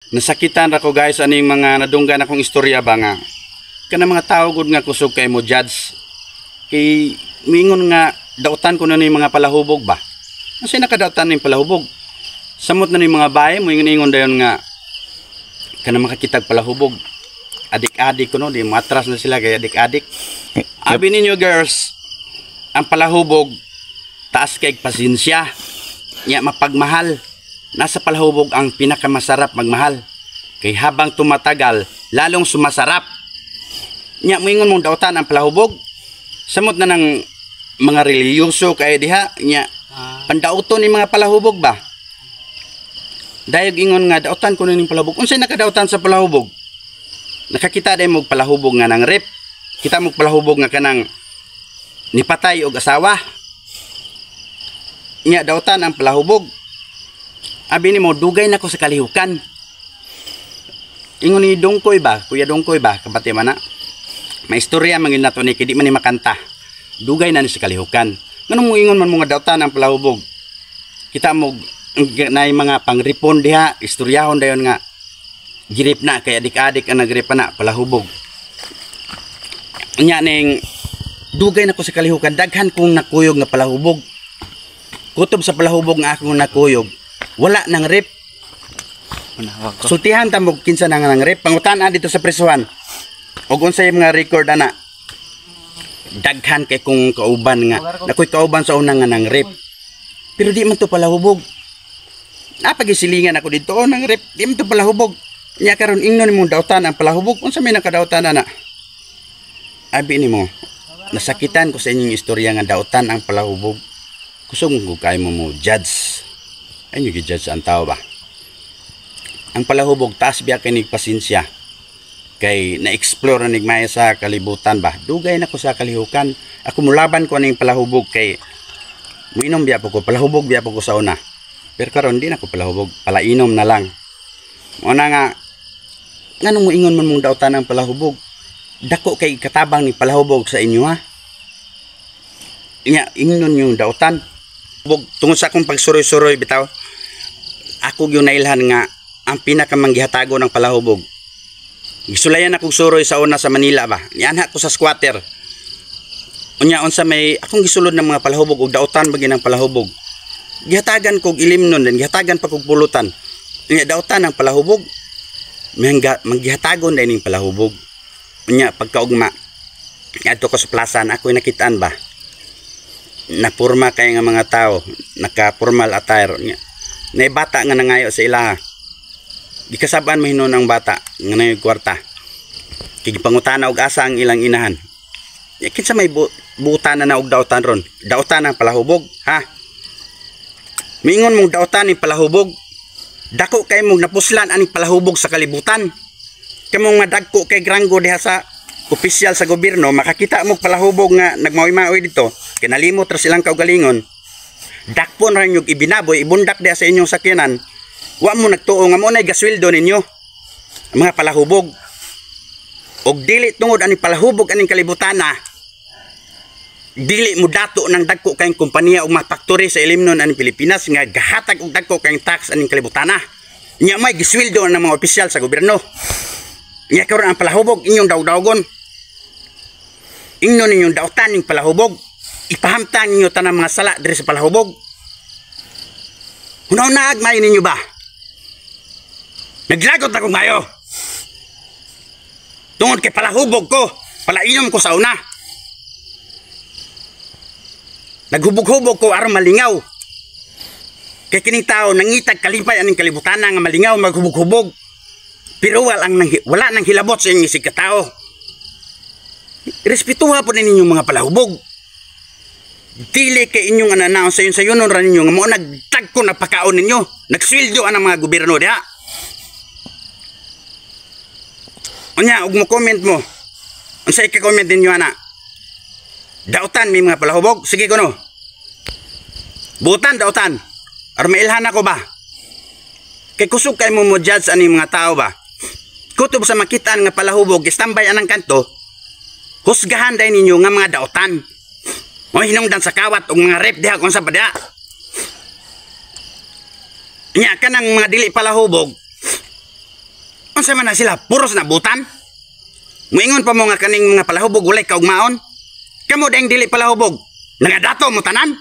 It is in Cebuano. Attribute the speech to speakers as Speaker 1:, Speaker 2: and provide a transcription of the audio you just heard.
Speaker 1: Nasakitan ra ko, guys, aning mga nadunggan akong istorya ba nga kana mga tao gud nga kusog kay mo judge, kay mingon nga dautan ko na ni mga palahubog ba. Kasi nakadautan ning palahubog, samot na ni mga bae mo ingon dayon nga kana makakitag palahubog, adik-adik ko no, di matras na sila kay adik-adik. Abi ninyo, girls, ang palahubog taas kay pasensya nya, mapagmahal. Nasa palahubog ang pinakamasarap magmahal. Kay habang tumatagal, lalong sumasarap. Nya moingon mong dautan ang palahubog. Samot na ng mga relihiyoso kay diha nya pandauton ni mga palahubog ba. Dayog ingon nga dautan ko ning palahubog. Unsay nakadautan sa palahubog? Nakakita day mo palahubog nga nang rep. Kita mo palahubog nga kanang nipatay og asawa. Nya dautan ang palahubog. Abi nimo, dugay na ko sa kalihukan. Ingon ni Dongkoy ba, Kuya Dongkoy ba, kapati man na. May istorya man gyud nato ni kay di man ni makanta. Dugay na ni sa kalihukan. Nganong mo ingon man mo nga dautan ang palahubog? Kita mo na mga pangripon diha, istoryahon dayon nga girip na kay adik-adik ang nagripa na palahubog. Nya ning dugay na ko sa kalihukan, daghan kong nakuyog nga palahubog. Kutob sa palahubog nga akong nakuyog, wala nang rip.
Speaker 2: Manawag ko.
Speaker 1: Sultihan ta mo kinsa na nga nang rip. Pangutan-a dito sa presuhan. Og unsay mga record ana. Daghan kay kong kauban nga. Nakoy kauban sa una nga nang rip. Pero di man to palahubog. Napagisilingan ako dito, oh, nang rip. Di man to palahubog. Nya karon ingnon nimong dautan ang palahubog. Unsa may nakadautan ana? Abi nimo, nasakitan ko sa inyong istorya nga dautan ang palahubog. Kusog ko kay mo mo judge. Ay nyo gi-judge ang tao ba? Ang palahubog taas biya kay nig pasensya. Kay na-explore na nigmaya sa kalibutan ba. Dugay na ko sa kalihukan. Ako mulaban ko aning palahubog kay muinom biya po ko, palahubog biya po ko sa una. Pero karon di na ko palahubog, palainom na lang. Una nga nganong moingon man mong dautan ang palahubog? Dako kay katabang ni palahubog sa inyo ha. Nya ingnon yung dautan. Bug, tungod sa akong pagsuroy-suroy bitaw, ako gyud nailhan nga ang pinakamanggihatago ng palahubog. Gisulayan akong suroy sa una sa Manila ba. Nianha ko sa squatter. Unya unsa may akong gisulod ng mga palahubog ug dautan ba ng palahubog. Gihatagan kog ilimnon din, gihatagan pa kog pulutan. Unya dautan ang palahubog. Mangga manggihatagon din ning palahubog. Unya pagkaugma adto ko sa plaza na ako'y nakitaan ba. Napurma kay nga mga tao, naka formal attire nya. Nay bata nga nangayo sa ilaha. Gikasabaan mo hinuon ang bata nga nayoy kwarta. Kay gipangutana og asa ang ilang inahan. Ya, kinsa may buutan na og dautan ron? Dautan ang palahubog, ha? Miingon mong dautan ni palahubog. Dako kay mong napuslan aning palahubog sa kalibutan. Kamong madagko kay granggo diha sa opisyal sa gobyerno, makakita mo palahubog nga nagmaoy-maoy dito, kinalimot ra silang kaugalingon. Dakpon ra ninyo ibinaboy, ibundak diha sa inyong sakyanan. Wa mo nagtuo nga mo nay gasweldo ninyo. Ang mga palahubog. Og dili tungod ani palahubog aning kalibutana, dili mo dato ng dagko kayong kompanya o mga factory sa ilimnon aning Pilipinas nga gahatag og dagko kayong tax aning kalibutana. Nya may gisweldo ng mga opisyal sa gobyerno. Nya karon ang palahubog inyong dawdawgon. Ingnon ninyong dautan ning palahubog. Ipahamtang ninyo tanang mga sala diri sa palahubog. Hunaw-naag mayo ninyo ba? Naglagot akong mayo. Tungod kay palahubog ko, palainom ko sa una. Naghubog-hubog ko aron malingaw. Kay kining tao nangitag kalipay aning kalibutan nga malingaw maghubog-hubog. Pero wala nang hilabot sa inyong isig katao. Respetuha po ninyo mga palahubog. Dili kay inyong ananaon sa sayonon ra ninyo nga mao nagtagko na pakaon ninyo. Nagsweldo ang mga gobyerno diha. Unya og mo comment mo. Unsa ika-comment ninyo ana? Dautan may mga palahubog? Sige kuno. Butan dautan. Aron mailhan ako ba? Kay kusog kay mo mo judge ani mga tao ba? Kutob sa makitaan nga palahubog, istambay anang kanto, husgahan dahil ninyo nga mga dautan. O hinungdan sa kawat og mga rep diha kung sa pa diha. Nya kanang mga dili palahubog, Unsa man na sila, puros na butan? Muingon pa mo nga kaning mga palahubog walay kaugmaon? Kamo dahing dili palahubog, nangadato mo tanan?